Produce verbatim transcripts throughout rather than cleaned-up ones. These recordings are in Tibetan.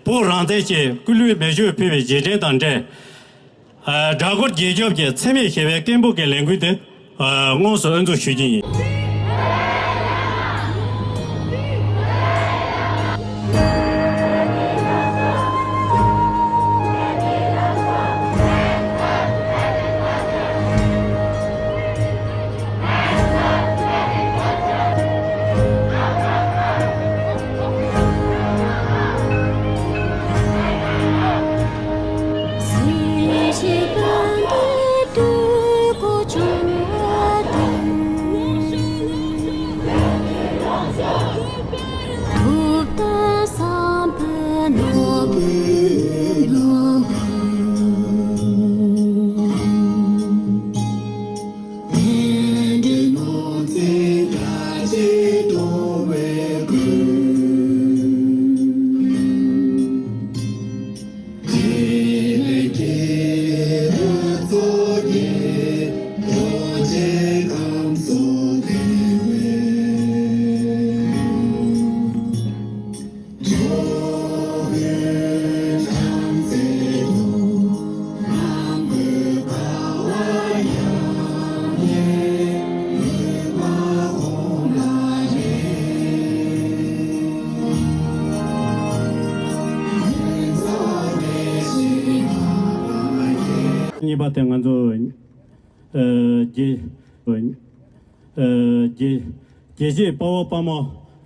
བོད་རང་བཙན་ཆེད་སྐུ་ལུས་མེ་མཆོད་ཕུལ་བའི་རྗེས་དྲན་དང་འབྲེལ། ཨ། སྦྲ་གུར་རྒྱལ་སྐྱོབ་ཀྱི་འཚེ་མེད་ཞི་བའི་སྐད་འབོད་ཀྱི་ལས་འགུལ་དེ། ཨ། དངོས་སུ་དབུ་འཛུགས་ཞུ་རྒྱུ་ཡིན། གཉིས་པ་དེ་ང་ཚོ། ཨ། རྒྱལ། ཨ། རྒྱལ། རྒྱལ་གཅེས་དཔའ་བོ་དཔའ་མོ་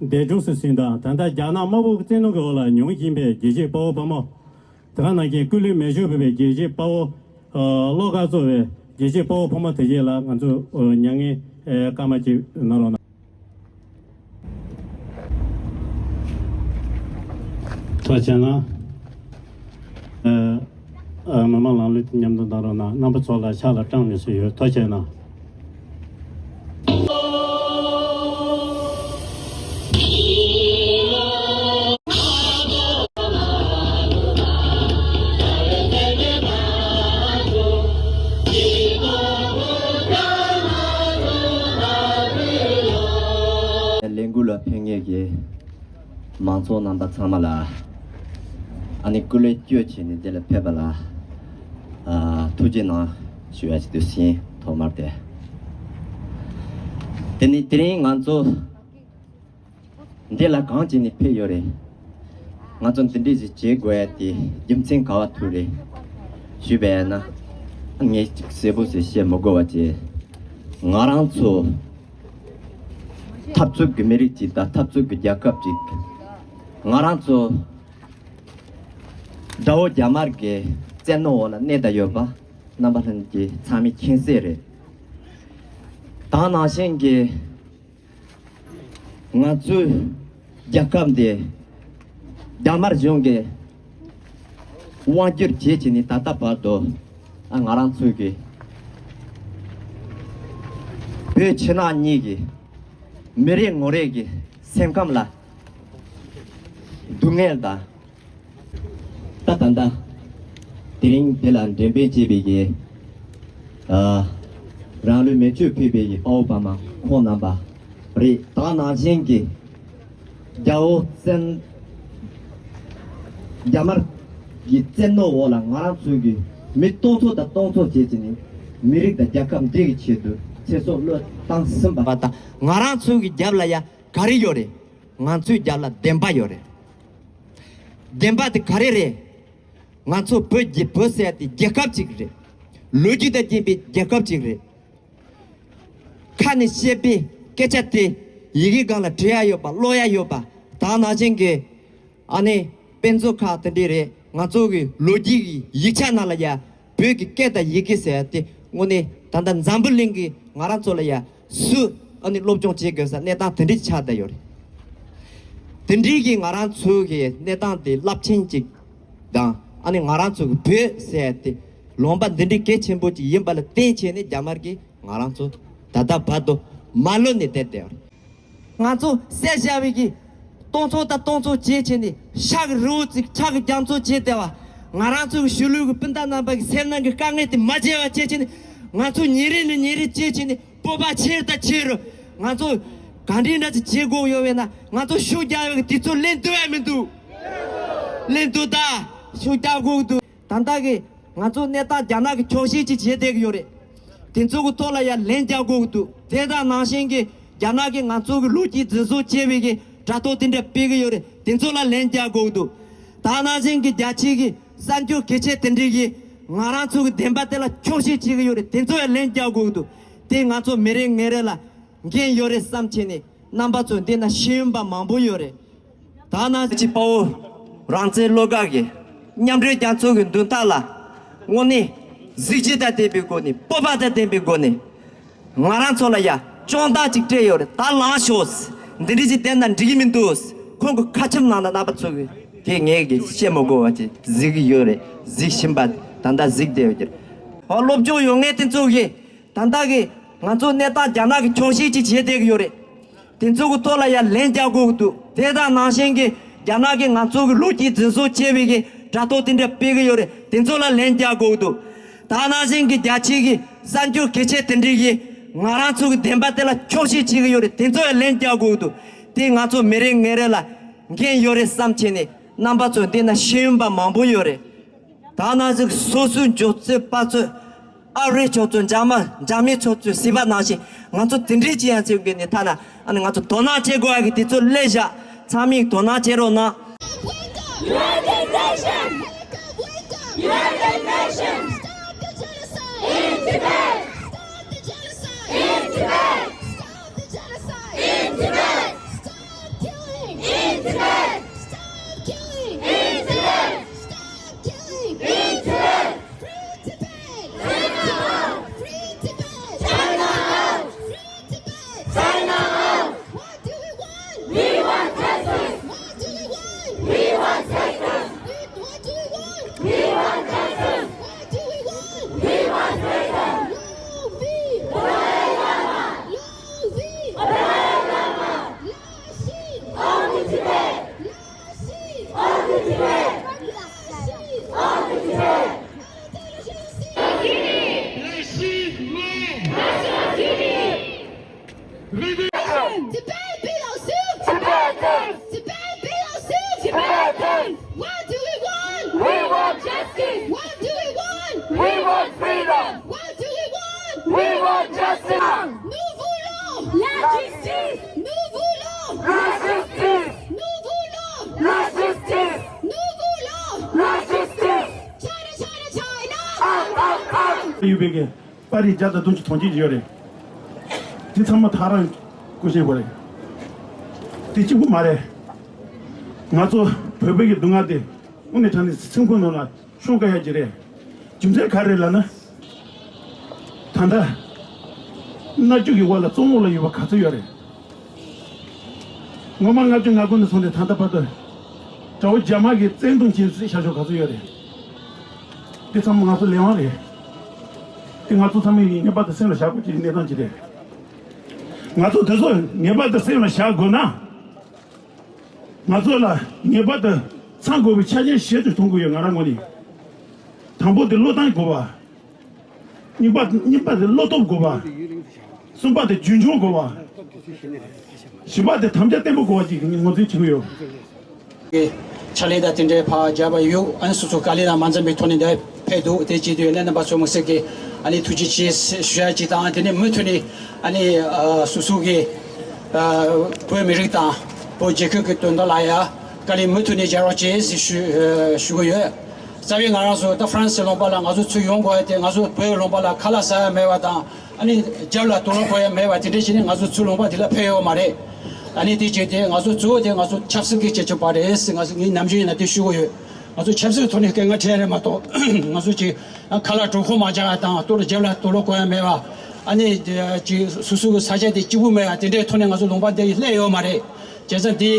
འདས་གྲོངས་སུ་ཕྱིན་དང་། ད་ལྟ་རྒྱ་ནག་དམར་པོའི་བཙན་གནོན་གྱི་འོག་ལ་མྱོང་བཞིན་པའི་རྒྱལ་གཅེས་དཔའ་བོ་དཔའ་མོ། དེ་ག་ནང་བཞིན་སྐུ་ལུས་མེ་མཆོད་ཕུལ་བའི་རྒྱལ་གཅེས་དཔའ་བོ། ཨ། བློ་དཀར་གཙོ་བའི་རྒྱལ་གཅེས་དཔའ་བོ་དཔའ་མོ་དེ་བཞིན་ལ་ང་ཚོས། ཨ། མྱ་ངན། ཨེ། སྐར་མ་གཅིག་གནང་རོགས་གནང་། ཐུགས་རྗེ་གནང་། ཨ། ཨ། མི་མང་ལམ་ལུགས་དང་མཉམ་དུ་གནང་རོགས་གནང་། རྣམ་པ་ཚོ་ལ་ཕྱག་ལ་བཀྲམ་ནས་སུ་ཡོད། ཐུགས་རྗེ་གནང་། ལས་འགུལ་ལ་ཕེབས་མཁན་གྱི་མང་ཚོགས་རྣམ་པ་ཚང་མ་ལ། ཨ་ནི་སྐུ་ལས་བསྐྱོན་བྱས་ནས་འདི་ལ་ཕེབས་པ་ལ། ཨ། ཐུགས་རྗེ་གནང་ཞུ་ཡ་ཞིག་འདུག་ཟིན། ཐོག་མར་དེ། དེ་ནི་དེ་རིང་ང་ཚོ་འདི་ལ་གང་བྱས་ནས་ཕེབས་ཡོད་རེད། ང་ཚོ་འདི་འདྲས་ཞིག་བྱེད་དགོས་ཡ་དེ་རྒྱུ་མཚན་ག་བ་ཐུག་རེད་ཞུས་པ་ཡིན་ན། ངས་གསལ་པོ་ཞིག་བཤད་མི་དགོས་པ་བྱས། ང་རང་ཚོ་འཐབ་རྩོད་ཀྱི་མི་རིགས་ཅིག་དང་། འཐབ་རྩོད་ཀྱི་རྒྱལ་ཁབ་ཅིག། ང་རང་ཚོ་དགྲ་བོ་རྒྱ་དམར་གྱི་བཙན་གནོན་འོག་ལ་གནས་བསྡད་ཡོད་པ་རྣམ་པ་ལྷན་རྒྱས་ཚང་མས་མཁྱེན་གསལ་རེད། ད་ནང་བཞིན་གྱི་ང་ཚོའི་རྒྱལ་ཁབ་འདི་རྒྱ་དམར་གཞུང་གིས་དབང་བསྒྱུར་བྱས་བྱས་ནས་ད་ལྟ་བར་དུ། ཨ། ང་རང་ཚོའི་གི་བོད་ཕྱི་ནང་གཉིས་ཀྱི་མི་རེ་ངོ་རེ་གི་སེམས་ཁམས་ལ་སྡུག་བསྔལ་དང་། ད་ད་ལྟ་དེ་རིང་དེ་ལ་འགྲེམས་སྤེལ་བྱས་པའི་གི། ཨ། རང་ལུས་མེ་མཆོད་ཕུལ་བའི་གི་དཔའ་བོ་དཔའ་མོ་ཁོང་རྣམ་པ་རེད། ད་ནང་བཞིན་གྱི་རྒྱ་བོ་བཙན། རྒྱ་དམར་གྱི་བཙན་གནོན་འོག་ལ་ང་རང་ཚོའི་གི་མི་སྟོང་ཚོ་དང་སྟོང་ཚོ་བྱས་བྱས་ནས་མི་རིགས་དང་རྒྱལ་ཁབ་འདི་གི་ཆེད་དུ་ཚེ་སྲོག་བློས་བཏང་ཟིན་པ་དང་། ང་རང་ཚོའི་གི་རྒྱབ་ལ་ཡ་ག་རེ་ཡོད་རེད། ང་ཚོའི་རྒྱབ་ལ་བདེན་པ་ཡོད་རེད། བདེན་པ་དེ་ག་རེ་རེད། ང་ཚོ་བོད་ཀྱི། བོད་ཟེར་ཡ་དེ་རྒྱལ་ཁབ་ཅིག་རེད། ལོ་རྒྱུས་དང་ལྡན་པའི་རྒྱལ་ཁབ་ཅིག་རེད། ཁ་ནས་བཤད་པའི་སྐད་ཆ་དེ་ཡི་གེ་སྒང་ལ་བྲི་ཡ་ཡོད་པ། ཀློག་ཡ་ཡོད་པ། ད་ནང་བཞིན་གྱི་ཨ་ནི་དཔེ་མཛོད་ཁག་དེ་འདྲས་རེད། ང་ཚོ་གི་ལོ་རྒྱུས་ཀྱི་ཡིག་ཆ་ནང་ལ་ཡ་བོད་ཀྱི་སྐད་དང་ཡི་གེ་ཟེར་ཡ་དེ་དངོས་གནས་ད་ལྟ་འཛམ་བུ་གླིང་གི་ང་རང་ཚོ་ལ་ཡ་སུ་ཨ་ནི་སློབ་སྦྱོང་བྱེད་དགོས་ས་གནས་སྟངས་དེ་འདྲས་ཆགས་བསྡད་ཡོད་རེད། དེ་འདྲས་ཀྱི་ང་རང་ཚོ་གི་གནས་སྟངས་དེ་རླབས་ཆེན་ཅིག་དང་། ཨ་ནི་ང་རང་ཚོ་གི་བོད་ཟེར་ཡ་དེ་ལུང་པ་འདི་འདྲའི་གལ་ཆེན་པོ་ཅིག་ཡིན་པ་ལ་བརྟེན་བྱས་ནས་རྒྱ་དམར་གྱིས་ང་རང་ཚོ་ད་ལྟ་བར་དུ་མ་གློད་ནས་བསྡད་བསྡད་ཡོད་རེད། ང་ཚོ་བསད་བཞག་པའི་གི་སྟོང་ཚོ་དང་སྟོང་ཚོ་བྱས་བྱས་ནས་ཤ་གི་རི་བོ་བརྩིགས། ཁྲག་གི་རྒྱ་མཚོ་བྱས་བསྡད་པ། ང་རང་ཚོ་གི་ཆོས་ལུགས་ཀྱི་སྤུན་ཟླ་རྣམ་པ་གི་སེམས་ནང་གི་དཀའ་ངལ་དེ་མ་བརྗེད་པ་བྱས་བྱས་ནས། ང་ཚོ་ཉིན་རེ་ནས་ཉིན་རེ་བྱས་བྱས་ནས་སྤོབས་པ་ཆེ་རུ་དང་ཆེ་རུ། ང་ཚོ་ག་འདྲའི་འདྲ་ཅིག་བྱེད་དགོས་ཡོད་པས་ན། ང་ཚོ་ཤུགས་རྒྱག་ཡོད་གི་དུས་ཚོད་སླེབས་འདུག་ཨ་མི་འདུག་ལེན་འདུག་ད་ཤུགས་རྒྱག་དགོས་འདུག་ད་ལྟ་གི་ང་ཚོ་གནས་སྟངས་རྒྱ་ནག་གི་འཁྱོག་བཤད་ཅིག་བྱེད་བསྡད་ཀྱི་ཡོད་རེད། དེ་ཚོ་གི་ཐོག་ལ་ཡ་ལན་རྒྱག་དགོས་ཀྱི་འདུག་དེ་དང་ནང་བཞིན་གྱི་རྒྱ་ནག་གིས་ང་ཚོ་གི་ལོ་རྒྱུས་རྫུན་བཟོ་བྱས་པའི་གི་དྲ་ཐོག་དེ་འདྲ་སྤེལ་གྱི་ཡོད་རེད། དེ་ཚོ་ལ་ལན་རྒྱག་དགོས་ཀྱི་འདུག་ད་ནང་བཞིན་གྱི་རྒྱ་ཆེའི་གི་གསར་འགྱུར་གལ་ཆེ་དེ་འདྲས་ཀྱིས་ང་རང་ཚོ་གི་བདེན་པ་དེ་ལ་འཁྱོག་བཤད་བྱེད་ཀྱི་ཡོད་རེད། དེ་ཚོ་ཡ་ལན་རྒྱག་དགོས་ཀྱི་འདུག་དེ་ང་ཚོ་མི་རེ་ངེ་རེ་ལ་འགན་ཡོད་རེད་བསམ་བྱས་ནས་རྣམ་པ་ཚོ་འདི་ན་ཤེས་ཡོན་པ་མང་པོ་ཡོད་རེད། ད་ནང་ཅིག་དཔའ་བོ་རང་བཙན་བློ་དགའ་གི་མཉམ་འབྲེལ་རྒྱལ་ཚོགས་ཀྱི་མདུན་ཐག་ལ་དངོས་གནས་གཟི་བརྗིད་དང་ལྡན་པའི་སྒོ་ནས་སྤོབས་པ་དང་ལྡན་པའི་སྒོ་ནས་ང་རང་ཚོ་ལ་ཡ་སྐྱོན་བརྡ་ཅིག་སྤྲད་ཡོད་རེད། ད་ལངས་ཤོག་འདི་འདྲ་ཅིག་བསྟན་ན་འགྲིག་གི་མི་འདུག་ཁོང་གི་ཁ་ཆེམས་ནང་ན་རྣམ་པ་ཚོ་གི་དེ་ངས་གི་བཤད་མ་དགོས་པ་ཅིག་གཟིགས་ཀྱི་ཡོད་རེད། གཟིགས་བཞིན་པ་ད་ལྟ་གཟིགས་བསྡད་ཡོད་ཀྱི་རེད། ཨོ་སློབ་སྦྱོང་ཡོད་མཁན་དེ་ཚོ་གི་ད་ལྟ་གི་ང་ཚོ་གནས་སྟངས་རྒྱ་ནག་གི་འཁྱོག་བཤད་ཅིག་བྱེད་བསྡད་ཀྱི་ཡོད་རེད། དེ་ཚོ་གི་ཐོག་ལ་ཡ་ལན་རྒྱག་དགོས་ཀྱི་འདུག་དེ་དང་ནང་བཞིན་གྱི་རྒྱ་ནག་གིས་ང་ཚོ་གི་ལོ་རྒྱུས་རྫུན་བཟོ་བྱས་པའི་གི་དྲ་ཐོག་དེ་འདྲ་སྤེལ་གྱི་ཡོད་རེད། དེ་ཚོ་ལ་ལན་རྒྱག་དགོས་ཀྱི་འདུག་ད་ནང་བཞིན་གྱི་རྒྱ་ཆེའི་གི་གསར་འགྱུར་གལ་ཆེ་དེ་འདྲས་ཀྱིས་ང་རང་ཚོ་གི་བདེན་པ་དེ་ལ་འཁྱོག་བཤད་བྱེད་ཀྱི་ཡོད་རེད། དེ་ཚོ་ཡ་ལན་རྒྱག་དགོས་ཀྱི་འདུག་དེ་ང་ཚོ་མི་རེ་ངེ་རེ་ལ་འགན་ཡོད་རེད་བསམ་བྱས་ནས་རྣམ་པ་ཚོ་འདི་ན་ཤེས་ཡོན་པ་མང་པོ་ཡོད་རེད། ད་ནང་བཞིན་སོ་སོའི་འཇོག་རྩིས་པ་ཚོས་ཨ་རིའི་ཕྱོགས་ཚོས་འཇག་མ་འཇག་མའི་ཕྱོགས་ཚོས་ཟེར་བ་ནང་བཞིན་ང་ཚོ་དེ་འདྲའི་ཅི་ཡང་བྱེད་དགོས་ནས་ཐ་ན་ཨ་ནི་ང་ཚོ་དོ་སྣང་བྱེད་དགོས་ཡ་གི་དེ་ཚོ་སླེབས་བཞག་ཚང་མས་དོ་སྣང་བྱེད་རོགས་གནང་། United Nations! United Nations! Stop the genocide! In Tibet! Stop the genocide! In Tibet! Stop the genocide! In Tibet! Stop killing! In Tibet! Stop killing! In Tibet! Stop killing! In Tibet! Free Tibet! China out! Free Tibet! China out! Free Tibet! China out! What do we want? We want justice! What do we want? We want justice! We, what do we want? We want justice! What do we want? We want justice! Long live! Dalai Lama! Long live! Dalai Lama! Last All to Tibet! All to Tibet! All to Tibet! Tibet belongs to Tibetans! Tibet belongs to Tibetans! What do we want? We want justice! What do we want? We want freedom! What do we want? We want justice! Nous voulons la justice! Nous voulons la justice! Nous voulons la justice! Nous voulons la justice! China, China, China! Out, out, out! ཡོད་པའི་གི་པར་རིས་བརྒྱ་དང་བདུན་ཅུ་དོན་གཅིག་ཡོད་རེད། དེ་ཚང་མ་ཐག་རང་བཀོད་བཞག་དགོས་རེད། དེ་གཅིག་པུ་མ་རེད། ང་ཚོ་བོད་པའི་གི་སྡུག་བསྔལ་དེ་དངོས་གནས་དྲང་གནས་སེམས་ཁོང་ནང་ལ་ཤོང་དཀའ་ཡ་ཅིག་རེད། རྒྱུ་མཚན་ག་རེ་ལབ་ན། ད་ལྟ་མནར་གཅོད་ཀྱི་འོག་ལ་བཙོན་འོག་ལ་ཡོད་པ་ག་ཚོད་ཡོད་རེད། སྔོན་མ་ལྔ་བཅུ་ང་དགུ་ནས་བཟུང་སྟེ་ད་ལྟ་བར་དུ་དགྲ་བོ་རྒྱ་དམར་གྱིས་བཙན་བཟུང་བྱས་བཞག་ཆོག་ག་ཚོད་ཡོད་རེད། འདི་ཚང་མ་ང་ཚོ་ལས་དབང་རེད། འདི་ང་ཚོ་ཚང་མས་ངེས་པར་དུ་སེམས་ལ་བཞག་དགོས་ཀྱི་གནས་སྟངས་ཅིག་རེད། ང་ཚོ་དེ་ཚོ་ངེས་པར་དུ་སེམས་ལ་བཞག་དགོས་ན། ང་ཚོ་ལ་ངེས་པར་དུ་ཚང་དགོས་པའི་ཆ་རྐྱེན་བཞི་དེ་མཐོང་གི་ཡོད། ང་རང་ངོས་ནས། དང་པོ་དེ་བློ་བཏང་དགོས་པ། གཉིས་པ་གཉིས་པ་དེ་བློ་སྟོབས་དགོས་པ། གསུམ་པ་དེ་རྒྱུན་འཁྱོངས་དགོས་པ། བཞི་པ་དེ་དམ་བཅའ་བརྟན་པོ་དགོས་པ་ཅིག་ངོས་འཛིན་བྱེད་ཀྱི་ཡོད། ཕྱག་ལས་དང་དེ་འདྲའི་ཕར་བརྒྱབ་པ་ཡོད། ཨ་ནི་སོ་སོ་དཀའ་ལས་དང་མ་འཛེམས་པའི་ཐོག་ནས་འདིར་ཕེབས་འདུག་དེ་བྱེད་དུས་ནས་རྣམ་པ་ཚོ་མི་སེར་གྱི་ཨ་ནི་ཐུགས་རྗེ་ཆེ་ཞུ་ཡ་ཅིག་དང་། དེ་ནས་མུ་མཐུད་ནས་ཨ་ནི་ཨ་སོ་སོ་གི་ཨ་བོད་མི་རིགས་དང་བོད་རྒྱལ་ཁབ་ཀྱི་དོན་དག་ལ་ཡ་དཀའ་ལས་མུ་མཐུད་ནས་རྒྱག་རོགས་བྱེད་ཟེར་ཞུ་ཨ་ཞུ་གི་ཡོད། རྩ་བའི་ང་རང་ཚོ་ད་ཧྥ་རན་སི་ལུང་པ་ལ་ང་ཚོ་ཚུར་ཡོང་དགོས་ཡ་དེ་ང་ཚོ་བོད་ལུང་པ་ལ་ཁ་ལག་ཟ་ཡ་མེད་པ་དང་། ཨ་ནི་རྒྱབ་ལ་དུག་ལོག་གོན་ཡ་མེད་པ་དེ་འདྲ་བྱས་ནས་ང་ཚོ་ཚུར་ལུང་པ་དེ་ལ་ཕེབས་ཡོད་མ་རེད། ཨ་ནི་དེ་བྱས་ཏེ་ང་ཚོ་གཙོ་བོ་དེ་ང་ཚོ་ཆབ་སྲིད་ཀྱི་བྱེད་ཕྱོགས་པ་རེད་ཟེར་ང་ཚོ་ངའི་ནམ་རྒྱུན་ཡིན་ན་དེ་ཞུ་གི་ཡོད། ང་ཚོ་ཆབ་སྲིད་ཐོག་ནས་སྐད་ངན་འཕྲད་རེད་མ་གཏོགས་ང་ཚོ་ཅིག་ཁ་ལག་གྲོད་ཁོག་མ་འཇག་ཡ་དང་ལྟོ་རྒྱབ་ལ་དུག་ལོག་གོན་ཡ་མེད་པ། ཨ་ནི་ཅིག་སོ་སོ་གི་ས་ཆ་དེ་སྐྱིད་པོ་མེད་པ་དེ་འདྲའི་ཐོག་ནས་ང་ཚོ་ལུང་པ་འདི་སླེབས་ཡོད་མ་རེད། བྱས་ཙང་དེ་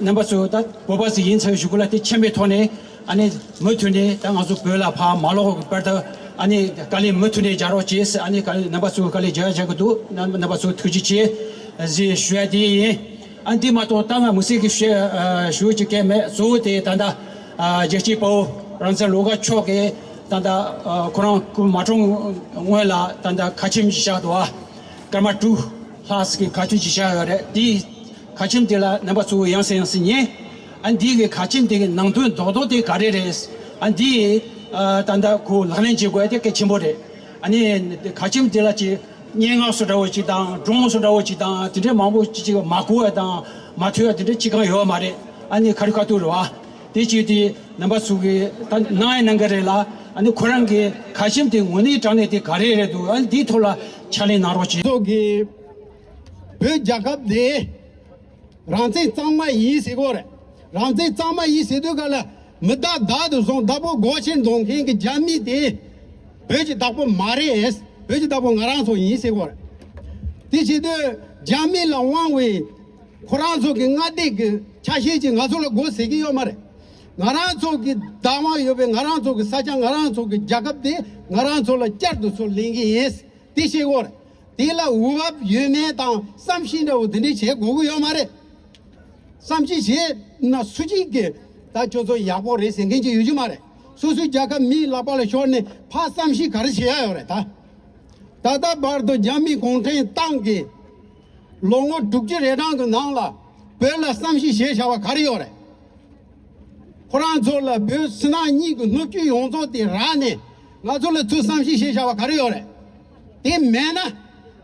རྣམ་པ་ཚོ་ད་བོད་པ་ཞིག་ཡིན་ཚར་བའི་གཞུག་གུ་ལ་དེ་མཁྱེན་པའི་ཐོག་ནས། ཨ་ནི་མུ་མཐུད་ནས་ད་ང་ཚོ་བོད་ལ་ཕར་མ་ལོག་པར་དུ་ཨ་ནི་དཀའ་ལས་མུ་མཐུད་ནས་རྒྱག་རོགས་བྱེད་ཟེར། ཨ་ནི་དཀའ་ལས་རྣམ་པ་ཚོས་དཀའ་ལས་རྒྱག་རྒྱག་གི་འདུག་རྣམ་རྣམ་པ་ཚོ་ཐུགས་རྗེ་ཆེ་ཟེར་ཞུ་ཡ་དེ་ཡིན། ཨ་ནི་དེ་མ་གཏོགས་ད་ང་མི་སེར་གྱི་ཞུ་ཞུ་རྒྱུ་གང་ཡང་མེད། གཙོ་བོ་དེ་ད་ལྟ་རྒྱལ་གཅེས་དཔའ་བོ་རང་བཙན་བློ་དགའ་མཆོག་གིས་ད་ལྟ་ཁོ་རང་སྐུ་མ་གྲོངས་སྔོན་ལ་ད་ལྟ་ཁ་ཆེམས་ཅིག་བཞག་འདུག་བ། སྐར་མ་དྲུག་ལྷག་ཙམ་གྱི་ཁ་ཆེམས་ཅིག་བཞག་ཡོད་རེད། དེའི་ཁ་ཆེམས་དེ་ལ་རྣམ་པ་ཚོས་ཡང་སེ་ཡང་སེ་ཉན། ཨ་འདི་གི་ག་ཆེམས་དེ་གི་ནང་དོན་རྡོག་རྡོག་དེ་ག་རེ་རེད། ཨ་འདི་ཨ་ད་ལྟ་ཁོ་ལག་ལེན་བྱེད་དགོས་དེ་གལ་ཆེན་པོ་རེད། ཨ་ནི་ག་ཆེམས་དེ་ལ་ཅིག་སྙན་ངག་བཟོ་འདྲ་བོ་ཅིག་དང་སྒྲུང་བཟོ་འདྲ་བོ་ཅིག་དང་དེ་འདྲའི་མང་པོ་ཅིག་ཅིག་མ་གོ་བ་དང་མ་ཐོས་བ་དེ་འདྲ་ཅིག་གང་ཡོད་མ་རེད། ཨ་ནི་ཁ་རི་ཁ་ཐུག་རེད་བ། དེ་ཅིག་དེ་རྣམ་པ་ཚོ་གི་ད་གནང་ཡ་གནང་གི་རེད་ལ། ཨ་ནི་ཁོ་རང་གི་ག་ཆེམས་དེ་དངོས་གནས་དྲང་གནས་དེ་ག་རེ་རེད་འདུག་ཨ་ནི་དེའི་ཐོག་ལ་ཕྱག་ལས་གནང་རོགས་གྱིས། ཚོགས་ཀྱི་བོད་རྒྱལ་ཁབ་དེ། རང་བཙན་གཙང་མ་ཡིན་ཟེར་གོ་རེད། རང་བཙན་གཙང་མ་ཡིན་ཟེར་དུས་ག་ལ་མི་བདག་བདག་ཏུ་བཟུང་བདག་པོ་སྒོ་ཕྱིར་འདོན་མཁན་གྱི་རྒྱ་མི་དེ་བོད་ཀྱི་བདག་པོ་མ་རེད། བོད་ཀྱི་བདག་པོ་ང་རང་ཚོ་ཡིན་ཟེར་གོ་རེད། དེ་བྱེད་དུས་རྒྱ་མི་ལ་དབང་བའི་ཁོ་རང་ཚོ་གི་མངའ་སྡེ་གི་ཆ་ཤས་ཀྱིས་ང་ཚོ་ལ་སྒོ་ཟེར་གྱི་ཡོད་མ་རེད། ང་རང་ཚོ་གི་བདག་དབང་ཡོད་པའི་ང་རང་ཚོ་གི་ས་ཆ་ང་རང་ཚོ་གི་རྒྱལ་ཁབ་དེ་ང་རང་ཚོ་ལ་བསྐྱར་དུ་ཚུར་ལེན་གྱི་ཡིན། དེ་ཤེས་དགོས་རེད། དེ་ལ་འོས་བབ་ཡོད་མེད་དང་བསམ་ཤེས་འདྲ་བོ་དེ་འདྲས་བྱེད་དགོས་ཀྱི་ཡོད་མ་རེད། བསམ་ཤེས་བྱས་ན་སུ་གཅིག་གིས་ད་ཁྱོད་ཚོ་ཡག་པོ་རེད་ཟེར་མཁན་ཅིག་ཡོད་རྒྱུ་མ་རེད། སོ་སོའི་རྒྱལ་ཁབ་མིའི་ལག་པ་ལ་ཤོར་ནས་ཕར་བསམ་ཤེས་ག་རེ་བྱེད་ཡ་ཡོད་རེད་ད། ད་ལྟ་བར་དུ་རྒྱ་མིའི་གུང་ཁྲན་ཏང་གིས་ལོ་ངོ་དྲུག་ཅུ་རེ་གྲངས་ཀྱི་ནང་ལ་བོད་ལ་བསམ་ཤེས་བྱས་བཞག་པ་ག་རེ་ཡོད་རེད། ཁོ་རང་ཚོ་ལ་བོད་ཕྱི་ནང་གཉིས་ཀྱི་སྣོད་བཅུད་ཡོངས་རྫོགས་དེ་རག་ནས་ང་ཚོ་ལ་ཚུར་བསམ་ཤེས་བྱས་བཞག་པ་ག་རེ་ཡོད་རེད། དེ་མེད་ན་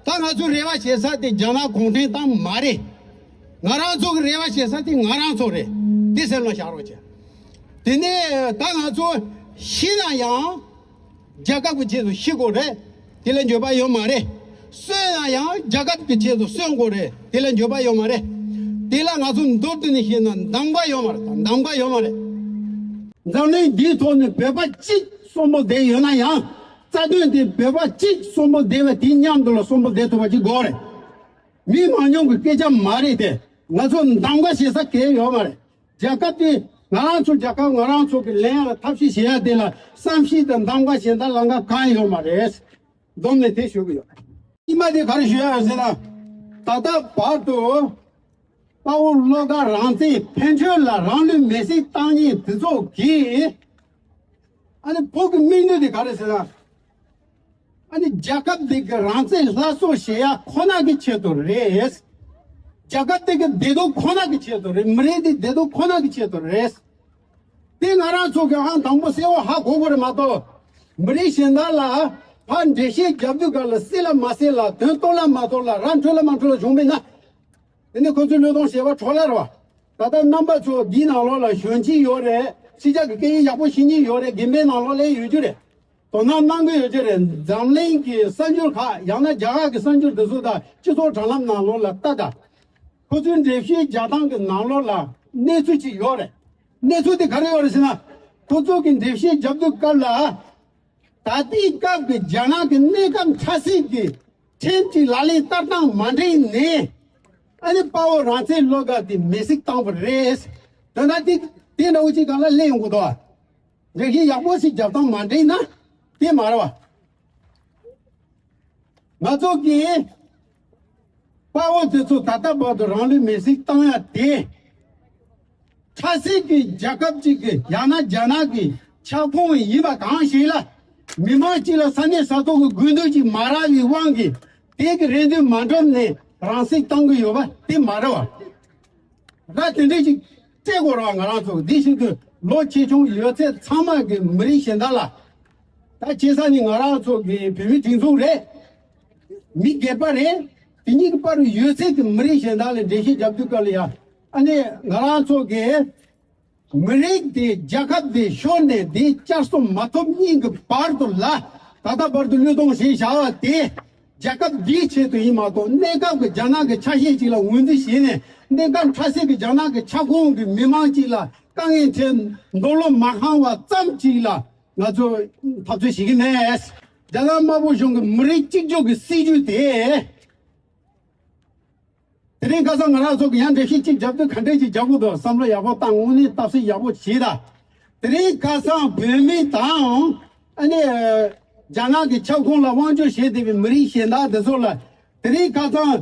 ད་ང་ཚོའི་རེ་བ་བྱེད་ས་དེ་རྒྱ་ནག་གུང་ཁྲན་ཏང་མ་རེད། ང་རང་ཚོ་གི་རེ་བ་བྱེད་ས་དེ་ང་རང་ཚོ་རེད། འདི་སེམས་ལ་བཞག་རོགས་བྱས། དེ་ནས་ད་ང་ཚོ་ཤི་ན་ཡང་རྒྱལ་ཁབ་ཀྱི་ཆེད་དུ་ཤི་དགོས་རེད། དེ་ལ་འགྱོད་པ་ཡོད་མ་རེད། གསོན་ན་ཡང་རྒྱལ་ཁབ་ཀྱི་ཆེད་དུ་གསོན་དགོས་རེད། དེ་ལ་འགྱོད་པ་ཡོད་མ་རེད། དེ་ལ་ང་ཚོ་མདོར་བསྡུས་ནས་བཤད་ན་འདམ་ག་ཡོད་མ་རེད། འདམ་ག་ཡོད་མ་རེད། འཛམ་གླིང་འདིའི་ཐོག་ནས་བོད་པ་གཅིག་གསོན་པོ་བསྡད་ཡོད་ན་ཡང་རྩ་དོན་དེ་བོད་པ་གཅིག་གསོན་པོ་བསྡད་པ་དེའི་མཉམ་དུ་ལ་གསོན་པོ་བསྡད་ཐུབ་པ་ཅིག་དགོས་རེད། མི་མང་ཉུང་གི་སྐད་ཆ་མ་རེད་དེ། ང་ཚོ་འདམ་ག་བྱེད་ས་གང་ཡང་ཡོད་མ་རེད། རྒྱལ་ཁབ་དེ་ང་རང་ཚོ་རྒྱལ་ཁབ་ང་རང་ཚོ་གི་ལེན་ཡ་ལ་ཐབས་ཤེས་བྱེད་ཡ་དེ་ལ་བསམ་ཤེས་དང་འདམ་ག་བྱེད་ད་ལམ་ཁ་གང་ཡང་ཡོད་མ་རེད། བསྡོམས་ནས་དེ་ཞུ་གི་ཡོད། ཉི་མ་དེ་ག་རེ་ཞུ་ཡ་ཡོད་ཟེར་ན། ད་ལྟ་བར་དུ་དཔའ་བོ་བློ་དགའ་རང་བཙན་ཕན་ཆོད་ལ་རང་ལུས་མེར་སྲེག་བཏང་མཁན་དེ་ཚོ་གིས། ཨ་ནི་བོད་ཀྱི་དམིགས་ཡུལ་དེ་ག་རེ་ཟེར་ན། ཨ་ནི་རྒྱལ་ཁབ་འདི་གི་རང་བཙན་སླར་གསོ་བྱེད་ཡ་ཁོ་ན་གི་ཆེད་དུ་རེད། རྒྱལ་ཁབ་འདི་གི་བདེ་སྡུག་ཁོ་ན་གི་ཆེད་དུ་རེད། མི་རིགས་འདི་བདེ་སྡུག་ཁོ་ན་གི་ཆེད་དུ་རེད། དེ་ང་རང་ཚོ་གི་ཨང་དང་པོ་གསལ་བོ་ཧ་གོ་དགོས་རེད་མ་གཏོགས། མི་རིགས་གཞན་དག་ལ་ཕར་འགྲེལ་བཤད་རྒྱབ་དུས་སྐབས་ལ་སྲིད་ལ་མ་སྲིད་ལ་དོན་རྟོགས་ལ་མ་རྟོགས་ལ་ར་འཕྲོད་ལ་མ་འཕྲོད་ལ་བྱུང་བས་ན། དེ་ནི་ཁོ་ཚོའི་བློས་གཏོང་བྱེད་པ་འཕྲོ་བརླག་རེད་བ། ད་ལྟ་རྣམ་པ་ཚོ་འདིའི་ནང་ལོགས་ལ་གཞོན་སྐྱེས་ཡོད་རེད། ཕྱི་རྒྱལ་གྱི་སྐད་ཡིག་ཡག་པོ་ཤེས་མཁན་ཡོད་རེད། རྒན་པའི་ནང་ལོགས་ལ་ཡོད་རྒྱུ་རེད། དོ་སྣང་གནང་གི་ཡོད་རྒྱུ་རེད། འཛམ་གླིང་གི་གསར་འགྱུར་ཁག་ཡང་ན་རྒྱ་གར་གྱི་གསར་འགྱུར་འདི་ཚོ་དང་སྤྱི་ཚོགས་དྲ་ལམ་ནང་ལོགས་ལ་ལྟ་དང་། ཁོ་ཚོའི་འགྲེལ་བཤད་རྒྱག་སྟངས་ཀྱི་ནང་ལོགས་ལ་གནས་ཚུལ་ཅིག་ཡོད་རེད། གནས་ཚུལ་དེ་ག་རེ་ཡོད་རེད་ཟེར་ན། ཁོ་ཚོ་གི་འགྲེལ་བཤད་རྒྱབ་དུས་སྐབས་ལ། ད་ལྟའི་སྐབས་ཀྱི་རྒྱ་ནག་གི་གནས་སྐབས་འཕྲལ་སེལ་གྱི་ཁྲིམས་ཀྱི་ལག་ལེན་བསྟར་སྟངས་མ་འགྲིག་ནས། ཨ་ནི་དཔའ་བོ་རང་བཙན་བློ་དགའ་དེ་མེར་སྲེག་བཏང་བ་རེད། དོན་དག་དེ་དེ་འདྲ་བོ་ཅིག་སྒང་ལ་སླེབས་ཡོང་གི་འདུག་འགྲེལ་བཤད་ཡག་པོ་ཞིག་རྒྱབ་སྟངས་མ་འགྲིག་ན་དེ་མ་རེད་བ། ང་ཚོ་གིས་དཔའ་བོ་དེ་ཚོ་ད་ལྟ་བར་དུ་རང་ལུས་མེར་སྲེག་བཏང་ཡ་དེ། འཕྲལ་སེལ་གྱི་རྒྱལ་ཁབ་ཅིག་གི་ཡང་ན་རྒྱ་ནག་གི་ཁྱབ་ཁོངས་ཡིན་པ་གང་ཞིག་ལ། མི་མང་གཅིག་ལ་ས་གནས་ས་ཐོག་གི་དགོས་འདུན་གཅིག་མ་རག་པའི་དབང་གིས་དེ་གི་རེ་འདུན་མ་འགྲུབ་ནས་རང་སྲེག་བཏང་གི་ཡོད་པ་དེ་མ་རེད་བ། ར་དེ་འདྲས་ཅིག་སྤྲད་དགོས་རེད་བ། ང་རང་ཚོ་འདི་བཞིན་དུ་ལོ་ཆེ་ཆུང་ཡོད་ཚད་ཚང་མ་གི་མི་རིགས་གཞན་དག་ལ། ད་བྱས་ཙང་ནི་ང་རང་ཚོ་གི་བོད་མི་སྒྲིག་འཛུགས་རེད། མི་སྒེར་པ་རེད། དེ་གཉིས་ཀྱི་བར་ཡོད་ཚད་ཀྱི་མི་རིགས་གཞན་དག་ལ་འགྲེལ་བཤད་རྒྱབ་དུས་སྐབས་ལ་ཡང་། ཨ་ནི་ང་རང་ཚོ་གི་མི་རིགས་དེ་རྒྱལ་ཁབ་དེ་ཤོར་ནས་དེ་བསྐྱར་གསོ་མ་ཐོབ་གཉིས་ཀྱི་བར་དུ་ལ། ད་ལྟ་བར་དུ་བློས་གཏོང་བྱས་བཞག་པ་དེ་རྒྱལ་ཁབ་འདིའི་ཆེད་དུ་ཡིན་མ་གཏོགས། གནས་སྐབས་ཀྱི་རྒྱ་ནག་གི་ཆ་ཤས་ཅིག་ལ་ངོས་འཛིན་བྱས་ནས། གནས་སྐབས་འཕྲལ་སེལ་གྱི་རྒྱ་ནག་གི་ཁྱབ་ཁོངས་ཀྱི་མི་མང་ཅིག་ལ་དཀའ་ངལ་འཕྲད། འདོད་བློ་མ་ཁེངས་པ་ཙམ་ཅིག་ལ་ང་ཚོ་འཐབ་རྩོད་བྱེད་ཀྱི་མེད། རྒྱ་ནག་དམར་པོ་གཞུང་གི་མི་རིགས་གཅིག་གྱུར་གྱི་སྲིད་ཇུས་དེ། དེ་རིང་ཁ་སང་ང་རང་ཚོ་གི་ཡང་འགྲེལ་བཤད་གཅིག་རྒྱབ་དུས་ག་འདྲས་ཅིག་རྒྱག་དགོས་འདུག་བསམ་བློ་ཡག་པོ་བཏང་། དངོས་གནས་བརྟག་དཔྱད་ཡག་པོ་བྱེད་དང་། དེ་རིང་ཁ་སང་བོད་མི་དང་། ཨ་ནི། རྒྱ་ནག་གི་ཁྱབ་ཁོངས་ལ་དབང་སྒྱུར་བྱེད་བསྡད་པའི་མི་རིགས་གཞན་དག་དེ་ཚོ་ལ། དེ་རིང་ཁ་སང་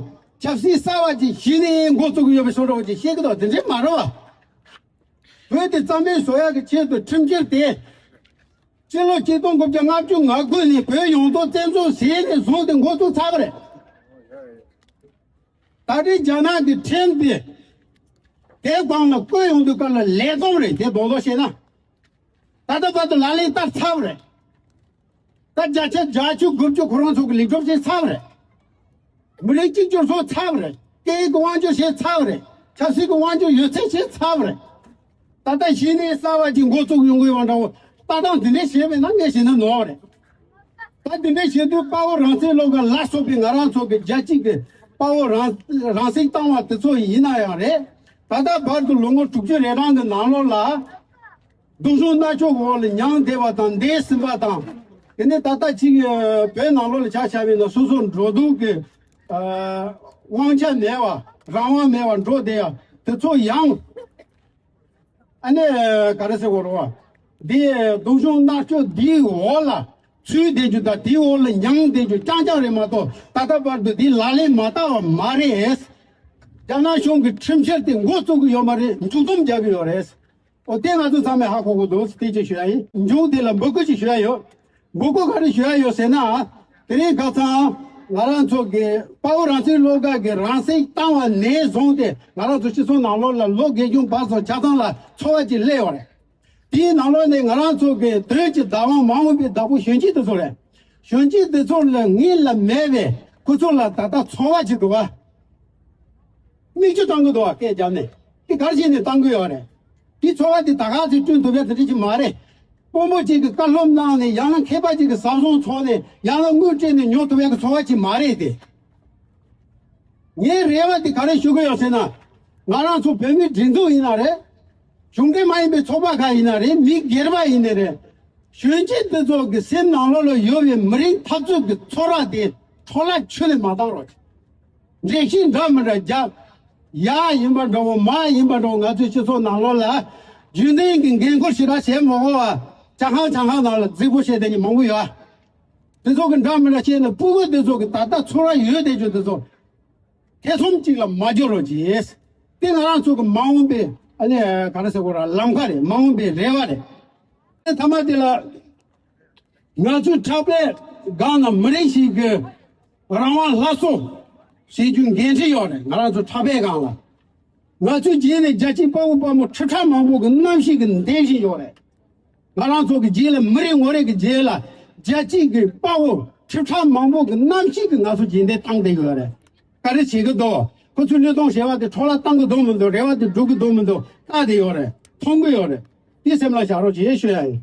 ཆབ་སྲིད་གསར་བ་ཅིག་གཞི་ནས་འགོ་བཙུགས་ཀྱི་ཡོད་པའི་བཟོ་འདྲ་བོ་ཅིག་བཤད་ཀྱི་འདུག་དེ་འདྲས་མ་རེད་བ། བོད་དེ་རྩ་མེད་བཟོ་ཡག་གི་ཆེད་དུ་ཁྲིམས་འཆར་དེ། སྤྱི་ལོ་གཅིག་སྟོང་དགུ་བརྒྱ་ལྔ་བཅུ་ང་དགུ་ནས་བོད་ཡོངས་རྫོགས་བཙན་འཛུལ་བྱས་ནས་བཟུང་སྟེ་འགོ་བཙུགས་ཚར་བ་རེད། ད་རེས་རྒྱ་ནག་གི་ཁྲིམས་དེ་ དེ་སྒང་ལ་བསྐོས་ཡོང་དུས་སྐབས་ལ་ལས་བསྡོམས་རེད། དེ་རྡོག་རྡོག་བཤད་ན། ད་ལྟ་བར་དུ་ལག་ལེན་བསྟར་ཚར་བ་རེད། ད་བརྒྱ་ཆ་བརྒྱད་ཅུ་དགུ་བཅུ་ཁོ་རང་ཚོ་གི་ལས་སྒྲུབ་བྱས་ཚར་བ་རེད། མི་རིགས་གཅིག་གྱུར་བཟོ་ཚར་བ་རེད། སྐད་ཡིག་གི་དབང་སྒྱུར་བྱས་ཚར་བ་རེད། ཆབ་སྲིད་ཀྱི་དབང་སྒྱུར་ཡོད་ཚད་བྱས་ཚར་བ་རེད། ད་ལྟ་གཞི་ནས་གསར་བ་ཅིག་འགོ་བཙུགས་ཡོང་གི་ཡོད་པ་འདྲ་བོ། ལྟ་སྟངས་འདི་འདྲ་བྱས་པས་ན་ངས་བྱས་ན་ནོར་བ་རེད། ད་འདི་འདྲ་བྱེད་དུས་དཔའ་བོ་རང་བཙན་སློབ་གྲྭ་ལ་སོགས་པའི་ང་རང་ཚོ་གི་རྒྱལ་གཅེས་ཀྱི་དཔའ་བོ་རང་རང་སྲེག་བཏང་བ་དེ་ཚོ་ཡིན་ན་ཡང་རེད། ད་ལྟ་བར་དུ་ལོ་ངོ་དྲུག་ཅུ་རེ་གྲངས་ཀྱི་ནང་ལོགས་ལ། སྡུག་སྦྱོང་མནར་གཅོད་འོག་ལ་མྱངས་བསྡད་པ་དང་འདས་ཟིན་པ་དང་། དེ་ནས་ད་ལྟ་ཅིག་བོད་ནང་ལོགས་ལ་ཆ་བཞག་པ་ཡིན་ན་སོ་སོ་འགྲོ་འདུག་གི་དབང་ཆ་མེད་པ། རང་དབང་མེད་པ་འགྲོ་བསྡད་ཡ་དེ་ཚོ་ཡང་། ཨ་ནི་ག་རེ་ཟེར་དགོས་རེད་བ། འདི་སྡུག་སྦྱོང་མནར་གཅོད་འདིའི་འོག་ལ་ཚུད་བསྡད་རྒྱུ་དང་དེའི་འོག་ལ་མྱངས་བསྡད་རྒྱུ་རྐྱང་རྐྱང་རེད་མ་གཏོགས། ད་ལྟ་བར་དུ་འདི་ལག་ལེན་མ་བསྟར་བ་མ་རེད། རྒྱ་ནག་གཞུང་གི་ཁྲིམས་འཆར་དེ་འགོ་བཙུགས་ཀྱི་ཡོད་མ་རེད། མཇུག་སྡོམ་རྒྱག་གི་ཡོད་རེད། འོ་དེ་ང་ཚོ་ཚང་མས་ཧ་གོ་དགོས་འདུག་དེ་ཅིག་ཞུ་ཡ་ཡིན། མཇུག་དེ་ལ་འབོད་སྐུལ་ཅིག་ཞུ་ཡ་ཡོད། འབོད་སྐུལ་ག་རེ་ཞུ་ཡ་ཡོད་ཟེར་ན། དེ་རིང་ཁ་སང་ང་རང་ཚོ་གི་དཔའ་བོ་རང་བཙན་སློབ་གྲྭ་གི་རང་སྲེག་བཏང་བ་ནས་བཟུང་སྟེ་ང་རང་ཚོ་སྤྱི་ཚོགས་ནང་ལོགས་ལ་ལོ་རྒས་གཞོན་བར་སོགས་ཆ་ཚང་ལ་ཚོར་བ་ཅིག་སླེབས་ཡོད་རེད། དེའི་ནང་ལོགས་ནས་ང་རང་ཚོ་གི་དོན་གྱི་བདག་དབང་མ་འོངས་པའི་བདག་པོ་གཞོན་སྐྱེས་དེ་ཚོ་རེད། གཞོན་སྐྱེས་དེ་ཚོ་ལ་ངེས་ལ་མེད་པའི་ཁོ་ཚོ་ལ་ད་ལྟ་ཚོར་བ་ཅིག་འདུག་ག་མིག་ཆུ་བཏང་གི་འདུག་བ། སྐད་བརྒྱབ་ནས། དེ་ག་རེ་བྱས་ནས་བཏང་གི་ཡོད་རེད། དེ་ཚོར་བ་དེ་ད་ག་ཚོད་བསྐྲུན་ཐུབ་ཡ་དེ་འདྲ་ཅིག་མ་རེད། དཔོན་པོ་གཅིག་གིས་བཀའ་སློབ་གནང་ནས། ཡང་ན་མཁས་པ་གཅིག་གིས་ཟབ་སྦྱོང་ཚོགས་ནས། ཡང་ན་དངུལ་སྤྲད་ནས་ཉོ་ཐུབ་ཡ་གི་ཚོར་བ་ཅིག་མ་རེད་དེ། ངའི་རེ་བ་དེ་ག་རེ་ཞུ་གི་ཡོད་ཟེར་ན། ང་རང་ཚོ་བོད་མིའི་སྒྲིག་འཛུགས་ཡིན་ན་རེད། གཞུང་འབྲེལ་མ་ཡིན་པའི་ཚོགས་པ་ཁག་ཡིན་ན་རེད། མི་སྒེར་པ་ཡིན་ན་རེད། གཞོན་སྐྱེས་འདི་ཚོ་གི་སེམས་ནང་ལོགས་ལ་ཡོད་པའི་མི་རིགས་འཐབ་རྩོད་ཀྱི་ཚོར་བ་དེ་འཕྲོ་བརླག་ཁྱོན་ནས་མ་བཏང་རོགས། འགྲེལ་བཤད་འདྲ་མི་འདྲ་རྒྱབ། ཡ་ཡིན་པ་འདྲ་བོ། མ་ཡིན་པ་འདྲ་བོ། ང་ཚོའི་སྤྱི་ཚོགས་ནང་ལོགས་ལ་རྒྱུན་ལྡན་གྱི་འགན་ཁུར་ཞེ་དྲག་བྱེད་མ་དགོས་པ། ཇ་ཁང་ཇ་ཁང་ནང་ལ་རྫིག་པོ་བྱས་བསྡད་མཁན་མང་པོ་ཡོད། དེ་ཚོ་གི་འདྲ་མི་འདྲ་བྱས་ནས་སྤུ་གུ་དེ་ཚོ་གི་ད་ལྟ་ཚོར་བ་ཡོད་བསྡད་རྒྱུ་དེ་ཚོ་ཐེ་ཚོམ་གཅིག་ལ་མ་འགྱུར་རོགས་གྱིས། དེ་ང་རང་ཚོ་གི་མ་འོངས་པའི་ཨ་ནི་ག་རེ་ཟེར་དགོས་ར། ལམ་ཁ་རེད། མ་འོངས་པའི་རེ་བ་རེད། དེ་མཐའ་མ་དེ་ལ། ང་ཚོའི་ཕྲག་པའི་སྒང་ན་མི་རིགས་ཤིག་གི་རང་དབང་སླར་གསོ་བྱེད་རྒྱུ་འགན་འཁྲི་ཡོད་རེད། ང་རང་ཚོའི་ཕྲག་པའི་སྒང་ལ། ང་ཚོའི་རྗེས་ནས་རྒྱལ་གཅེས་དཔའ་བོ་དཔའ་མོ་ཁྲི་ཕྲག་མང་པོ་གི་རྣམ་ཤེས་ཀྱིས་འདེད་བཞིན་ཡོད་རེད། ང་རང་ཚོ་གི་རྗེས་ལ། མི་རེ་ངོ་རེ་གི་རྗེས་ལ་རྒྱལ་གཅེས་ཀྱི་དཔའ་བོ་ཁྲི་ཕྲག་མང་པོ་གི་རྣམ་ཤེས་ཀྱིས་ང་ཚོ་རྗེས་འདེད་བཏང་བསྡད་ཡོད་རེད། ག་རེ་བྱེད་ཀྱི་འདུག་ཁོ་ཚོའི་བློས་གཏོང་བྱས་པ་དེ་འཕྲོ་བརླག་བཏང་གི་འདུག་མི་འདུག་རེ་བ་དེ་འགྲུབ་ཀྱི་འདུག་མི་འདུག་བལྟ་བསྡད་ཡོད་རེད། མཐོང་གི་ཡོད་རེད། དེ་སེམས་ལ་བཞག་རོགས་བྱེད་ཞུ་ཡ་ཡིན།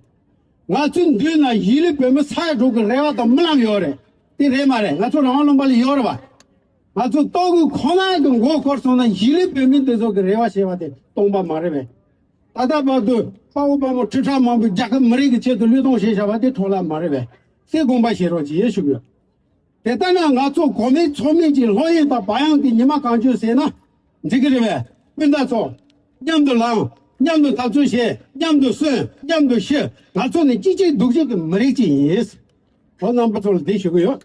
ང་ཚོའི་མདུན་ན་གཞིས་ལུས་བོད་མི་ས་ཡ་དྲུག་གི་རེ་བ་དང་རྨི་ལམ་ཡོད་རེད། དེ་རེད་མ་རེད། ང་ཚོ་རང་དབང་ལུང་པ་ལ་ཡོད་རེད་བ། ང་ཚོ་ལྟོ་གོས་ཁོ་ན་གི་མགོ་འཁོར་སོང་ན་གཞིས་ལུས་བོད་མི་འདི་ཚོ་གི་རེ་བ་བྱས་པ་དེ་སྟོང་པ་མ་རེད་པས། ད་ལྟ་བར་དུ་དཔའ་བོ་དཔའ་མོ་ཁྲི་ཕྲག་མང་པོས་རྒྱལ་ཁབ་མི་རིགས་ཀྱི་ཆེད་དུ་བློས་གཏོང་བྱས་བཞག་པ་དེ་འཕྲོ་བརླག་མ་རེད་པས། སེ་དགོངས་པ་བཞེས་རོགས་ཅེས་ཞུ་གི་ཡོད། དེ་ལྟ་ན་ང་ཚོ་གོ་མེད་ཚོར་མེད་ཀྱི་ལྷོད་གཡེང་དང་བག་ཡངས་ཀྱི་ཉི་མ་གང་བྱོས་ཟེར་ན་འགྲིག་གི་རེད་པས། སྤུན་ཟླ་ཚོ། མཉམ་དུ་ལངས། མཉམ་དུ་འཐབ་རྩོད་བྱེད། མཉམ་དུ་གསོན། མཉམ་དུ་ཤི། ང་ཚོ་ནི་གཅིག་གཅིག་སྡུག་གཅིག་གི་མི་རིགས་གཅིག་ཡིན། ཁོང་རྣམ་པ་ཚོ་ལ་འདི་ཞུ་གི་ཡོད།